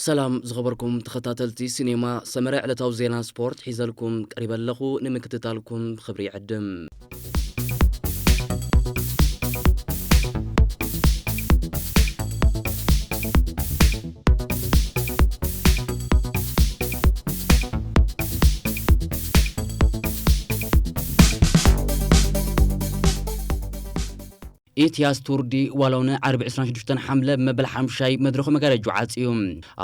ሰላም ዝኸበርኩም ተኸታተልቲ ሲኔማ ሰመረ፣ ዕለታዊ ዜና ስፖርት ሒዘልኩም ቀሪበ ኣለኹ። ንምክትታልኩም ብኽብሪ ይዕድም። ኢትያስ ቱር ዲ ዋሎን ዓርቢ ዕስራን ሽዱሽተን ሓምለ መበል ሓምሻይ መድረኹ መጋረጁ ዓጽዩ።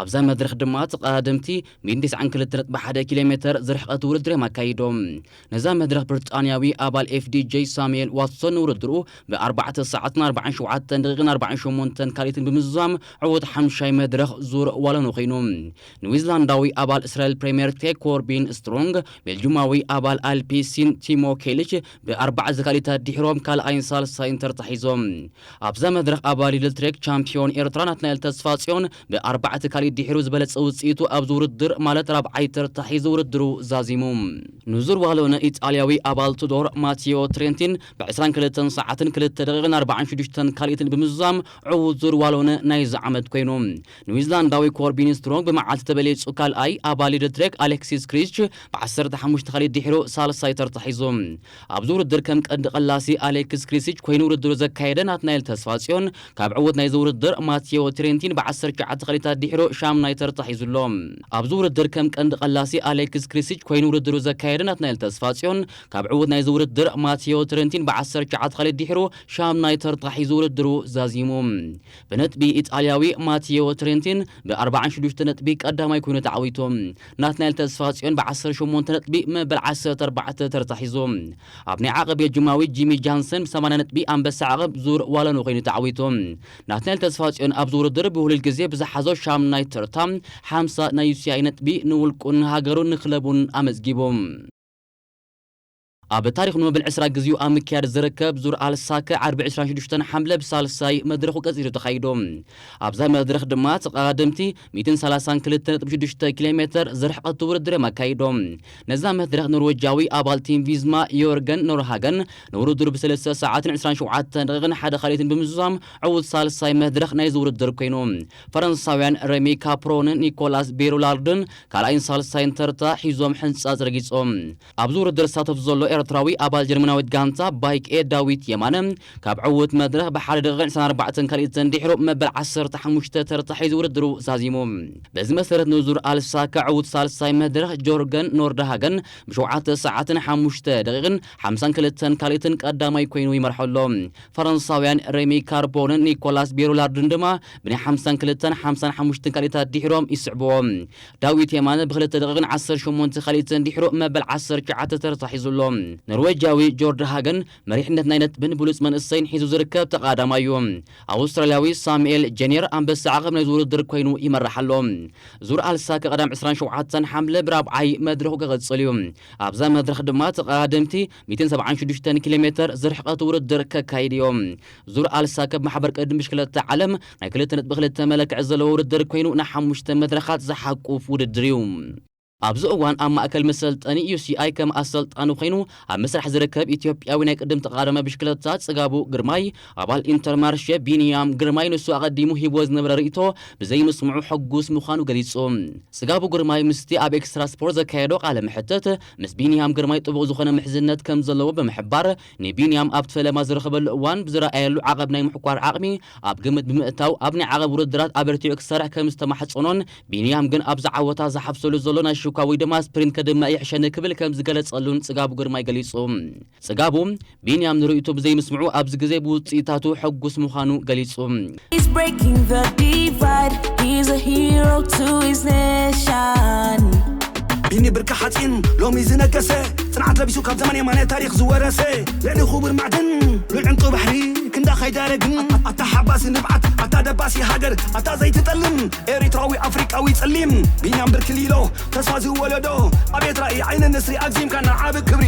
ኣብዛ መድረኽ ድማ ተቐዳደምቲ ሚእትን ተስዓን ክልተ ነጥቢ ሓደ ኪሎ ሜተር ዝርሕቐት ውድድር እዮም ኣካይዶም። ነዛ መድረኽ ብሪጣንያዊ ኣባል ኤፍ ዲ ጄ ሳሙኤል ዋትሶን ንውድድሩ ብኣርባዕተ ሰዓትን ኣርባዓን ሸውዓተን ደቂቕን ኣርባዓን ሸሞንተን ካልኢትን ብምዝዛም ዕዉት ሓምሻይ መድረኽ ዙር ዋሎን ኮይኑ። ኒውዚላንዳዊ ኣባል እስራኤል ፕሪምየር ቴክ ኮርቢን ስትሮንግ፣ ቤልጁማዊ ኣባል ኣልፒሲን ቲሞ ኬሊች ብኣርባዕተ ካልኢታት ድሒሮም ካልኣይን ሳልሳይን ተርታ ሒዞም። ኣብዛ መድረኽ ኣባል ሊድል ትሬክ ቻምፒዮን ኤርትራ ናትናኤል ተስፋጽዮን ብኣርባዕተ ካልኢት ድሒሩ ዝበለጸ ውጽኢቱ ኣብዚ ውድድር ማለት ራብዓይ ተርታ ሒዙ ውድድሩ ዛዚሙ። ንዙር ዋሎን ኢጣልያዊ ኣባል ቱዶር ማቲዮ ትሬንቲን ብዕስራን ክልተን ሰዓትን ክልተ ደቂቕን ኣርባዓን ሽዱሽተን ካልኢትን ብምዝዛም ዕዉት ዙር ዋሎን ናይዚ ዓመት ኮይኑ። ኒውዚላንዳዊ ኮርቢን ስትሮንግ ብመዓልቲ ተበሊጹ ካልኣይ፣ ኣባል ሊድል ትሬክ ኣሌክሲስ ክሪስች ብዓሰርተ ሓሙሽተ ካልኢት ድሒሩ ሳልሳይ ተርታ ሒዙ። ኣብዚ ውድድር ከም ቀንዲ ቀላሲ ኣሌክስ ክሪስች ኮይኑ ውድድሩ ዘካየደ ናትናኤል ተስፋጽዮን፣ ካብ ዕዉት ናይዚ ውድድር ማቲዮ ትሬንቲን ብዓሰርተ ትሽዓተ ካልኢታት ድሒሩ ሻምናይ ተርታ ሒዙ ኣሎ። ኣብዚ ውድድር ከም ቀንዲ ቀላሲ ኣሌክስ ክሪስች ኮይኑ ውድድሩ ዘካየደ ናትናኤል ተስፋጽዮን፣ ካብ ዕዉት ናይዚ ውድድር ማቲዮ ትሬንቲን ብዓሰርተ ትሽዓተ ካልኢት ድሒሩ ሻምናይ ተርታ ሒዙ ውድድሩ ዛዚሙ። ብነጥቢ ኢጣልያዊ ማቲዮ ትሬንቲን ብኣርባዓን ሽዱሽተ ነጥቢ ቀዳማይ ኮይኑ ተዓዊቱ። ናትናኤል ተስፋጽዮን ብዓሰርተ ሸሞንተ ነጥቢ መበል ዓሰርተ ኣርባዕተ ተርታ ሒዙ። ኣብ ናይ ዓቐብ ቤልጁማዊ ጂሚ ጃንሰን ብሰማንያ ነጥቢ ኣንበሳ ዓቐብ ዙር ዋሎን ኮይኑ ተዓዊቱ። ናትናኤል ተስፋጽዮን ኣብዚ ውድድር ብሁሉል ግዜ ብዝሓዞ ሻምናይ ተርታ ሓምሳ ናይ ዩ ሲ ኣይ ነጥቢ ንውልቁን ሃገሩን ንክለቡን ኣመዝጊቡ። ኣብ ታሪኽ ንመበል ዕስራ ግዜኡ ኣብ ምክያድ ዝርከብ ዙር ኣልሳከ ዓርቢ ዕስራን ሽዱሽተን ሓምለ ብሳልሳይ መድረኹ ቀጺሉ ተኻይዱ። ኣብዛ መድረኽ ድማ ተቐዳደምቲ ሚእትን ሰላሳን ክልተ ነጥቢ ሽዱሽተ ኪሎ ሜተር ዝርሕቐት ውድድር እዮም ኣካይዶም። ነዛ መድረኽ ኖርዌጃዊ ኣባል ቲም ቪዝማ ዮርገን ኖርሃገን ንውድድሩ ብሰለስተ ሰዓትን ዕስራን ሸውዓተን ደቂቕን ሓደ ካልኢትን ብምዝዛም ዕዉት ሳልሳይ መድረኽ ናይዚ ውድድር ኮይኑ። ፈረንሳውያን ረሚ ካፕሮንን ኒኮላስ ቤሩላርድን ካልኣይን ሳልሳይን ተርታ ሒዞም ሕንጻጽ ረጊጾም። ኣብዚ ውድድር ዝሳተፍ ዘሎ ኤርትራዊ ኣባል ጀርመናዊት ጋንታ ባይክ ኤ ዳዊት የማነ ካብ ዕዉት መድረኽ ብሓደ ደቂቕን ዕስራን ኣርባዕተን ካልኢትን ድሒሩ መበል ዓሰርተ ሓሙሽተ ተርታ ሒዙ ውድድሩ ዛዚሙ። በዚ መሰረት ንዙር ኣልሳካ ዕዉት ሳልሳይ መድረኽ ጆርገን ኖርደሃገን ብሸውዓተ ሰዓትን ሓሙሽተ ደቂቕን ሓምሳን ክልተን ካልኢትን ቀዳማይ ኮይኑ ይመርሖ ኣሎ። ፈረንሳውያን ሬሚ ካርቦንን ኒኮላስ ቤሩላርድን ድማ ብናይ ሓምሳን ክልተን ሓምሳን ሓሙሽተን ካልኢታት ድሒሮም ይስዕብዎ። ዳዊት የማነ ብክልተ ደቂቕን ዓሰርተ ሸሞንተ ካልኢትን ድሒሩ መበል ዓሰርተ ትሽዓተ ተርታ ሒዙ ኣሎ። ኖርዌጃዊ ጆርድ ሃገን መሪሕነት ናይ ነጥብን ብሉጽ መንእሰይን ሒዙ ዝርከብ ተቐዳማይ እዩ። ኣውስትራልያዊ ሳሙኤል ጀኒየር ኣንበሳ ዓቐብ ናይዚ ውድድር ኮይኑ ይመርሕ ኣሎ። ዙር ኣልሳከ ቀዳም ዕስራን ሸውዓተን ሓምለ ብራብዓይ መድረኹ ክቕጽል እዩ። ኣብዛ መድረኽ ድማ ተቐዳደምቲ ሚእትን ሰብዓን ሽዱሽተን ኪሎ ሜተር ዝርሕቐት ውድድር ከካይድ እዮም። ዙር ኣልሳከ ብማሕበር ቅድድም ብሽክለታ ዓለም ናይ ክልተ ነጥቢ ክልተ መለክዒ ዘለዎ ውድድር ኮይኑ ንሓሙሽተ መድረኻት ዝሓቁፍ ውድድር እዩ። ኣብዚ እዋን ኣብ ማእከል መሰልጠኒ ዩ ሲ ኣይ ከም ኣሰልጣኒ ኮይኑ ኣብ ምስራሕ ዝርከብ ኢትዮጵያዊ ናይ ቅድም ተቐዳዳማይ ብሽክለታ ጽጋቡ ግርማይ፣ ኣባል ኢንተርማርሼ ቢንያም ግርማይ ንሱ ኣቐዲሙ ሂብዎ ዝነበረ ርእይቶ ብዘይምስምዑ ሕጉስ ምዃኑ ገሊጹ። ጽጋቡ ግርማይ ምስቲ ኣብ ኤክስትራ ስፖርት ዘካየዶ ቃለ መሕትት፣ ምስ ቢንያም ግርማይ ጥቡቕ ዝኾነ ምሕዝነት ከም ዘለዎ ብምሕባር፣ ንቢንያም ኣብቲ ፈለማ ዝረኸበሉ እዋን ብዝረኣየሉ ዓቐብ ናይ ምሕኳር ዓቕሚ ኣብ ግምት ብምእታው፣ ኣብ ናይ ዓቐብ ውድድራት ኣበርቲዑ ክሰርሕ ከም ዝተማሕጸኖን፣ ቢንያም ግን ኣብዚ ዓወታ ዝሓፍሰሉ ዘሎ ናይ ሽኳ ወይ ድማ ስፕሪንት ከድምዕ ይሕሸኒ ክብል ከም ዝገለጸሉን ጽጋቡ ግርማይ ገሊጹ። ጽጋቡ፣ ቢንያም ንርእይቶ ብዘይምስምዑ ኣብዚ ግዜ ብውጽኢታቱ ሕጉስ ምዃኑ ገሊጹ። He's breaking the divide. He's a hero to his nation. ቢኒ ብርካ ሓፂን ሎሚ ዝነገሰ፣ ፅንዓት ለቢሱ ካብ ዘመን የማነ ታሪኽ ዝወረሰ፣ ልዕሊ ክቡር ማዕድን ሉል ዕንቁ ባሕሪ ክንዳኻ ይዳረግን። ኣታ ሓባሲ ንብዓት፣ ኣታ ደባሲ ሃገር፣ ኣታ ዘይትጠልም ኤሪትራዊ ኣፍሪቃዊ ጸሊም፣ ቢንያም ብርክ ሊሎ ተስፋ ዝወለዶ፣ ኣቤት ራእይ ዓይኒ ንስሪ ኣግዚምካ ንዓቢ ክብሪ።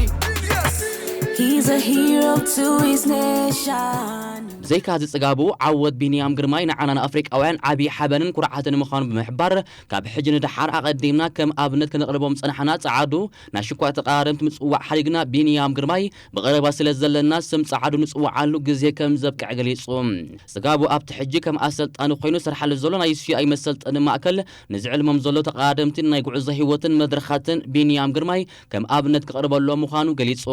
He's a hero to his nation. ዘይካዚ ጽጋቡ ዓወት ቢንያም ግርማይ ንዓና ንኣፍሪቃውያን ዓቢ ሓበንን ኩርዓትን ምዃኑ ብምሕባር፣ ካብ ሕጂ ንደሓር ኣቐዲምና ከም ኣብነት ከነቕርቦም ጸናሕና ጸዓዱ ናይ ሽኳ ተቐዳደምቲ ምጽዋዕ ሓዲግና ቢንያም ግርማይ ብቐረባ ስለ ዘለና ስም ጸዓዱ ንጽውዓሉ ግዜ ከም ዘብቅዕ ገሊጹ። ጽጋቡ ኣብቲ ሕጂ ከም ኣሰልጣኒ ኮይኑ ዝሰርሓሉ ዘሎ ናይ ዩሲኣይ መሰልጠኒ ማእከል ንዝዕልሞም ዘሎ ተቐዳደምቲ ናይ ጉዕዞ ህይወትን መድረኻትን ቢንያም ግርማይ ከም ኣብነት ክቐርበሎም ምዃኑ ገሊጹ።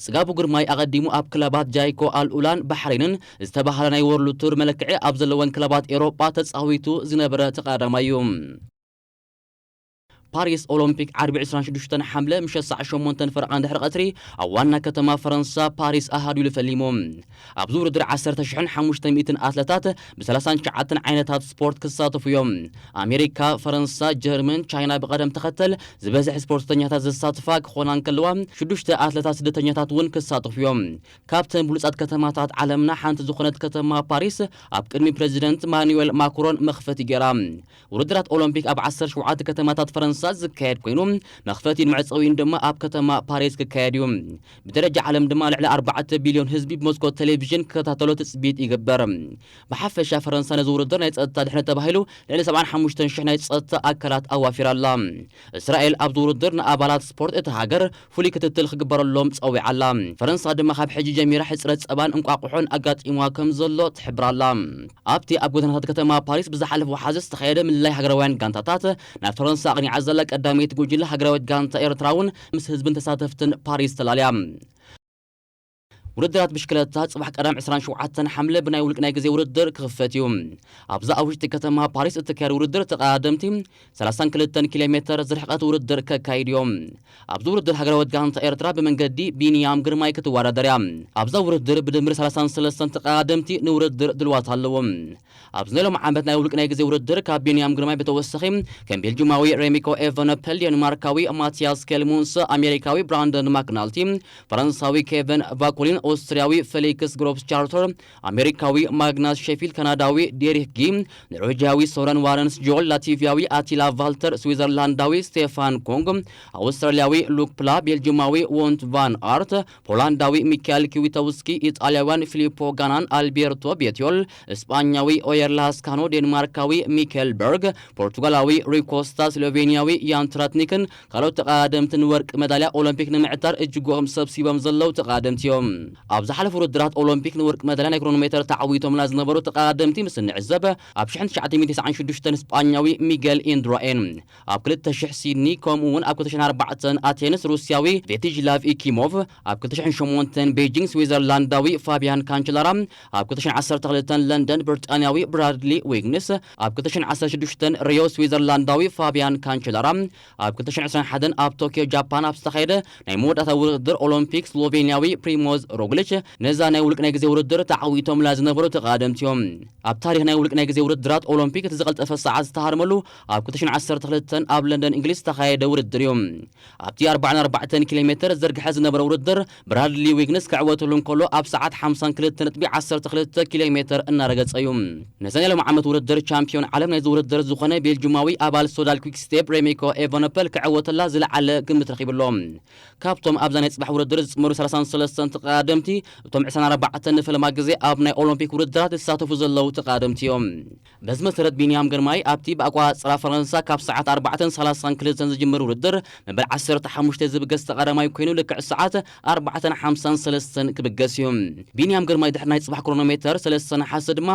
ጽጋቡ ግርማይ ኣቐዲሙ ኣብ ክለባት ጃይኮ ኣልኡላን ባሕሬንን ዝተባህለ ናይ ወርልድ ቱር መለክዒ ኣብ ዘለወን ክለባት ኤውሮጳ ተጻዊቱ ዝነበረ ተቐዳዳማይ እዩ። ፓሪስ ኦሎምፒክ ዓርቢ ዕስራን ሽዱሽተን ሓምለ ምሸት ሰዓት ሸሞንተን ፈረቓ እንድሕሪ ቀትሪ ኣብ ዋና ከተማ ፈረንሳ ፓሪስ ኣሃዱ ኢሉ ፈሊሙ። ኣብዚ ውድድር ዓሰርተ ሽሕን ሓሙሽተ ሚእትን ኣትለታት ብ ሰላሳን ትሽዓተን ዓይነታት ስፖርት ክሳተፉ እዮም። ኣሜሪካ፣ ፈረንሳ፣ ጀርመን፣ ቻይና ብቐደም ተኸተል ዝበዝሕ ስፖርተኛታት ዘሳትፋ ክኾና እንከለዋ፣ ሽዱሽተ ኣትለታት ስደተኛታት እውን ክሳተፉ እዮም። ካብተን ብሉጻት ከተማታት ዓለምና ሓንቲ ዝኾነት ከተማ ፓሪስ ኣብ ቅድሚ ፕረዚደንት ማኑኤል ማክሮን መኽፈቲ ገይራ። ውድድራት ኦሎምፒክ ኣብ ዓሰርተ ሸውዓተ ከተማታት ፈረንሳ ዝካየድ ኮይኑ፣ መኽፈቲን መዕጸዊን ድማ ኣብ ከተማ ፓሪስ ክካየድ እዩ። ብደረጃ ዓለም ድማ ልዕሊ ኣርባዕተ ቢልዮን ህዝቢ ብመስኮት ቴሌቪዥን ክከታተሎ ትጽቢት ይግበር። ብሓፈሻ ፈረንሳ ነዚ ውድድር ናይ ጸጥታ ድሕነት ተባሂሉ ልዕሊ ሰብዓን ሓሙሽተን ሽሕ ናይ ጸጥታ ኣካላት ኣዋፊራ ኣላ። እስራኤል ኣብዚ ውድድር ንኣባላት ስፖርት እታ ሃገር ፍሉይ ክትትል ክግበረሎም ጸዊዓ ኣላ። ፈረንሳ ድማ ካብ ሕጂ ጀሚራ ሕጽረት ጸባን እንቋቑሖን ኣጋጢምዋ ከም ዘሎ ትሕብር ኣላ። ኣብቲ ኣብ ጎደናታት ከተማ ፓሪስ ብዝሓለፈ ወሓዚ ዝተኻየደ ምልላይ ሃገራውያን ጋንታታት፣ ናብ ፈረንሳ ኣቕኒዓ ዘላ ቀዳመይቲ ጉጅለ ሃገራዊት ጋንታ ኤርትራ እውን ምስ ህዝብን ተሳተፍትን ፓሪስ ተላልያ። ውድድራት ብሽክለታ ጽባሕ ቀዳም ዕስራን ሸውዓተን ሓምለ ብናይ ውልቂ ናይ ግዜ ውድድር ክኽፈት እዩ። ኣብዛ ኣብ ውሽጢ ከተማ ፓሪስ እትካየድ ውድድር ተቐዳደምቲ ሰላሳን ክልተን ኪሎ ሜተር ዝርሕቀት ውድድር ከካይድ እዮም። ኣብዚ ውድድር ሃገራዊት ጋንታ ኤርትራ ብመንገዲ ቢንያም ግርማይ ክትወዳደር እያ። ኣብዛ ውድድር ብድምር ሰላሳን ሰለስተን ተቐዳደምቲ ንውድድር ድልዋት ኣለዎም። ኣብዚ ናይ ሎም ዓመት ናይ ውልቂ ናይ ግዜ ውድድር ካብ ቢንያም ግርማይ ብተወሳኺ ከም ቤልጂማዊ ሬሚኮ ኤቨነፐል፣ ዴንማርካዊ ማቲያስ ኬልሙንስ፣ ኣሜሪካዊ ብራንደን ማክናልቲ፣ ፈረንሳዊ ኬቨን ቫኩሊን፣ ኦስትሪያዊ ፌሊክስ ግሮፕስ ቻርተር፣ ኣሜሪካዊ ማግናስ ሼፊልድ፣ ካናዳዊ ዴሪክ ጊ፣ ኖርዌጂያዊ ሶረን ዋረንስ ጆል፣ ላቲቪያዊ ኣቲላ ቫልተር፣ ስዊዘርላንዳዊ ስቴፋን ኮንግ፣ ኣውስትራሊያዊ ሉክ ፕላ፣ ቤልጂማዊ ዎንት ቫን ኣርት፣ ፖላንዳዊ ሚካኤል ኪዊተውስኪ፣ ኢጣልያውያን ፊሊፖ ጋናን ኣልቤርቶ ቤትዮል፣ እስጳኛዊ ኦየር ላስካኖ፣ ዴንማርካዊ ሚኬል በርግ፣ ፖርቱጋላዊ ሩይ ኮስታ፣ ስሎቬንያዊ ያን ትራትኒክን ካልኦት ተቐዳደምትን ወርቂ መዳልያ ኦሎምፒክ ንምዕታር እጅጎም ሰብሲቦም ዘለዉ ተቐዳደምቲ እዮም። ኣብ ዝሓለፉ ውድድራት ኦሎምፒክ ንወርቂ መዳልያ ናይ ክሮኖሜተር ተዓዊቶምላ ዝነበሩ ተቐዳደምቲ ምስ እንዕዘብ፣ ኣብ ሽሕን ትሽዓተ ሚእትን ተስዓን ሽዱሽተን ስጳኛዊ ሚጌል ኢንድራኤን፣ ኣብ ክልተ ሽሕ ሲድኒ፣ ከምኡ እውን ኣብ ክልተ ሽሕን ኣርባዕተን ኣቴንስ ሩስያዊ ቬቲጅላቭ ኢኪሞቭ፣ ኣብ ክልተ ሽሕን ሸሞንተን ቤጂንግ ስዊዘርላንዳዊ ፋቢያን ካንቸላራ፣ ኣብ ክልተ ሽሕን ዓሰርተ ክልተን ለንደን ብሪጣንያዊ ብራድሊ ዊግንስ፣ ኣብ ክልተ ሽሕን ዓሰርተ ሽዱሽተን ሪዮ ስዊዘርላንዳዊ ፋቢያን ካንቸላራ፣ ኣብ ክልተ ሽሕን ዕስራን ሓደን ኣብ ቶኪዮ ጃፓን ኣብ ዝተኻየደ ናይ መወዳእታ ውድድር ኦሎምፒክ ስሎቬንያዊ ፕሪሞዝ ሮግሊች ነዛ ናይ ውልቂ ናይ ግዜ ውድድር ተዓዊቶምላ ዝነበሩ ተቐዳደምቲ እዮም። ኣብ ታሪኽ ናይ ውልቂ ናይ ግዜ ውድድራት ኦሎምፒክ እቲ ዝቐልጠፈ ሰዓት ዝተሃርመሉ ኣብ ክልተ ሽሕን ዓሰርተ ክልተን ኣብ ለንደን እንግሊዝ ዝተኻየደ ውድድር እዩ። ኣብቲ ኣርባዓን ኣርባዕተን ኪሎ ሜተር ዝዘርግሐ ዝነበረ ውድድር ብራድሊ ዊግንስ ክዕወተሉ እንከሎ ኣብ ሰዓት ሓምሳን ክልተ ነጥቢ ዓሰርተ ክልተ ኪሎ ሜተር እናረገጸ እዩ። ነዚ ናይ ሎም ዓመት ውድድር ቻምፒዮን ዓለም ናይዚ ውድድር ዝኾነ ቤልጁማዊ ኣባል ሶዳል ኩክ ስቴፕ ሬሚኮ ኤቨነፐል ክዕወተላ ዝለዓለ ግምት ረኺቡ ኣሎ። ካብቶም ኣብዛ ናይ ጽባሕ ውድድር ዝጽመሩ ሰላሳን ሰለስተን ተቐዳደምቲ፣ እቶም ዕስራን ኣርባዕተን ንፈለማ ግዜ ኣብ ናይ ኦሎምፒክ ውድድራት ዝሳተፉ ዘለዉ ተቐዳደምቲ እዮም። በዚ መሰረት ቢንያም ግርማይ ኣብቲ ብኣቋጽራ ፈረንሳ ካብ ሰዓት ኣርባዕተን ሰላሳን ክልተን ዝጅምር ውድድር መበል ዓሰርተ ሓሙሽተ ዝብገስ ተቐዳማይ ኮይኑ ልክዕ ሰዓት ኣርባዕተን ሓምሳን ሰለስተን ክብገስ እዩ። ቢንያም ግርማይ ድሕሪ ናይ ጽባሕ ክሮኖሜተር ሰለስተ ነሓሰ ድማ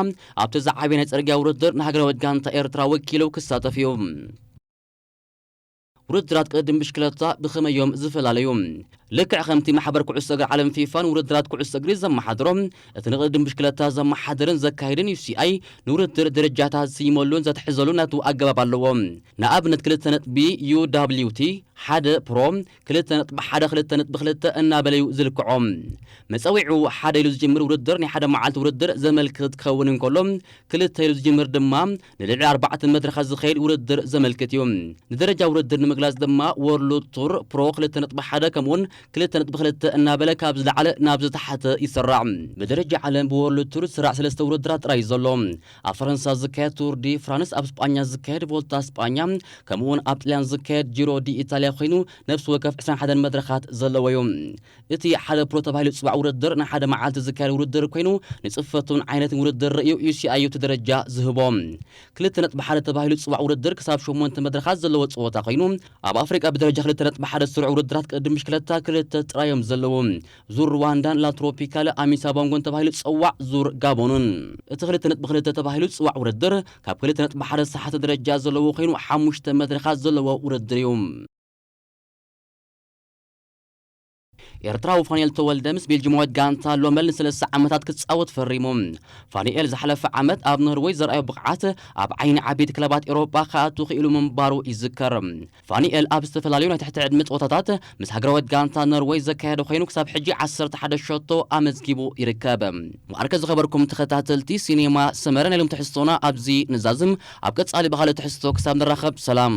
ኣብቲ ዝዓበየ ናይ ጽርግያ ውድድር ንሃገራዊት ጋንታ ኤርትራ ወኪሉ ክሳተፍ እዩ። ውድድራት ቅድድም ብሽክለታ ብኸመይ እዮም ዝፈላለዩ? ልክዕ ከምቲ ማሕበር ኩዕሶ እግሪ ዓለም ፊፋን ውድድራት ኩዕሶ እግሪ ዘመሓድሮ፣ እቲ ንቅድድም ብሽክለታ ዘመሓድርን ዘካይድን ዩ ሲ ኣይ ንውድድር ደረጃታት ዝስይመሉን ዘትሕዘሉን ናቱ ኣገባብ ኣለዎ። ንኣብነት ክልተ ነጥቢ ዩ ዳብሊው ቲ፣ ሓደ ፕሮ፣ ክልተ ነጥቢ ሓደ ክልተ ነጥቢ ክልተ እናበለ እዩ ዝልክዖ። መጸዊዑ ሓደ ኢሉ ዝጅምር ውድድር ናይ ሓደ መዓልቲ ውድድር ዘመልክት ክኸውን እንከሎ፣ ክልተ ኢሉ ዝጅምር ድማ ንልዕሊ ኣርባዕተ መድረኻት ዝኸይድ ውድድር ዘመልክት እዩ። ንደረጃ ውድድር ንምግላጽ ድማ ወርልድ ቱር ፕሮ ክልተ ነጥቢ ሓደ ከምኡውን ክልተ ነጥቢ ክልተ እናበለ ካብ ዝለዓለ ናብ ዝተሓተ ይሰራዕ። ብደረጃ ዓለም ብወርልድ ቱር ዝስራዕ ሰለስተ ውድድራት ጥራይ እዩ ዘሎ። ኣብ ፈረንሳ ዝካየድ ቱር ዲ ፍራንስ፣ ኣብ ስጳኛ ዝካየድ ቮልታ ስጳኛ፣ ከምኡውን ኣብ ጥልያን ዝካየድ ጂሮ ዲ ኢታልያ ኮይኑ፣ ነፍሲ ወከፍ ዕስራን ሓደን መድረኻት ዘለዎ እዩ። እቲ ሓደ ፕሮ ተባሂሉ ዝጽዋዕ ውድድር ንሓደ መዓልቲ ዝካየድ ውድድር ኮይኑ፣ ንጽፈቱን ዓይነትን ውድድር ርእዩ ዩ ሲ ኣይ እቲ ደረጃ ዝህቦ። ክልተ ነጥቢ ሓደ ተባሂሉ ዝጽዋዕ ውድድር ክሳብ ሸሞንተ መድረኻት ዘለዎ ጸወታ ኮይኑ፣ ኣብ ኣፍሪቃ ብደረጃ ክልተ ነጥቢ ሓደ ዝስርዑ ውድድራት ቅድድም ብሽክለታ ክልተ ጥራዮም ዘለዉ። ዙር ሩዋንዳን ላ ትሮፒካል ኣሚሳ ቦንጎን ተባሂሉ ዝጽዋዕ ዙር ጋቦኑን። እቲ ክልተ ነጥቢ ክልተ ተባሂሉ ዝጽዋዕ ውድድር ካብ ክልተ ነጥቢ ሓደ ዝሰሓተ ደረጃ ዘለዎ ኮይኑ፣ ሓሙሽተ መድረኻት ዘለዎ ውድድር እዩ። ኤርትራዊ ፋንኤል ተወልደ ምስ ቤልጅማዊት ጋንታ ሎመል ንሰለስተ ዓመታት ክጻወት ፈሪሙ። ፋንኤል ዝሓለፈ ዓመት ኣብ ኖርወይ ዘርኣዮ ብቕዓት ኣብ ዓይኒ ዓበይቲ ክለባት ኤውሮጳ ክኣቱ ክኢሉ ምንባሩ ይዝከር። ፋንኤል ኣብ ዝተፈላለዩ ናይ ትሕቲ ዕድመ ጸወታታት ምስ ሃገራዊት ጋንታ ኖርወይ ዘካየደ ኮይኑ፣ ክሳብ ሕጂ ዓሰርተ ሓደ ሸቶ ኣመዝጊቡ ይርከብ። ማዕርከ ዝኸበርኩም ተኸታተልቲ ሲኔማ ሰመረ፣ ናይ ሎም ትሕዝቶና ኣብዚ ንዛዝም። ኣብ ቀጻሊ ብኻልእ ትሕዝቶ ክሳብ ንራኸብ፣ ሰላም።